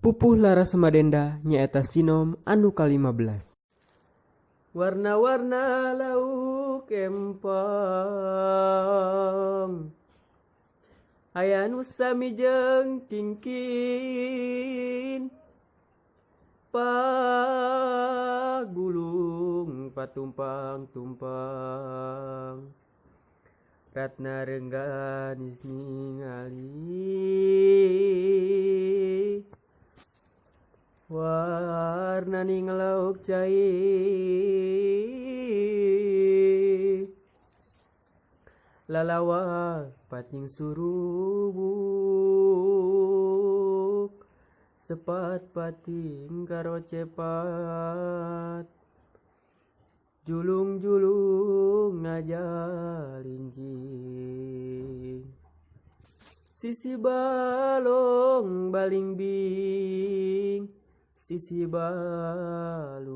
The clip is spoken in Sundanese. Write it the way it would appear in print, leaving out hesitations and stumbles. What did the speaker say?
Pupuh Laras Madenda nyaeta sinom anu ka-15. Warna-warna lauk empang, aya nu sami jeung kingkin, pagulung patumpang-tumpang, ratna rengganis ningali, warna ning lauk cai, lalawak pating surubuk, sepat pating karocepat, julung-julung ngajalinjing, sisi balong balingbing, sisi balungan.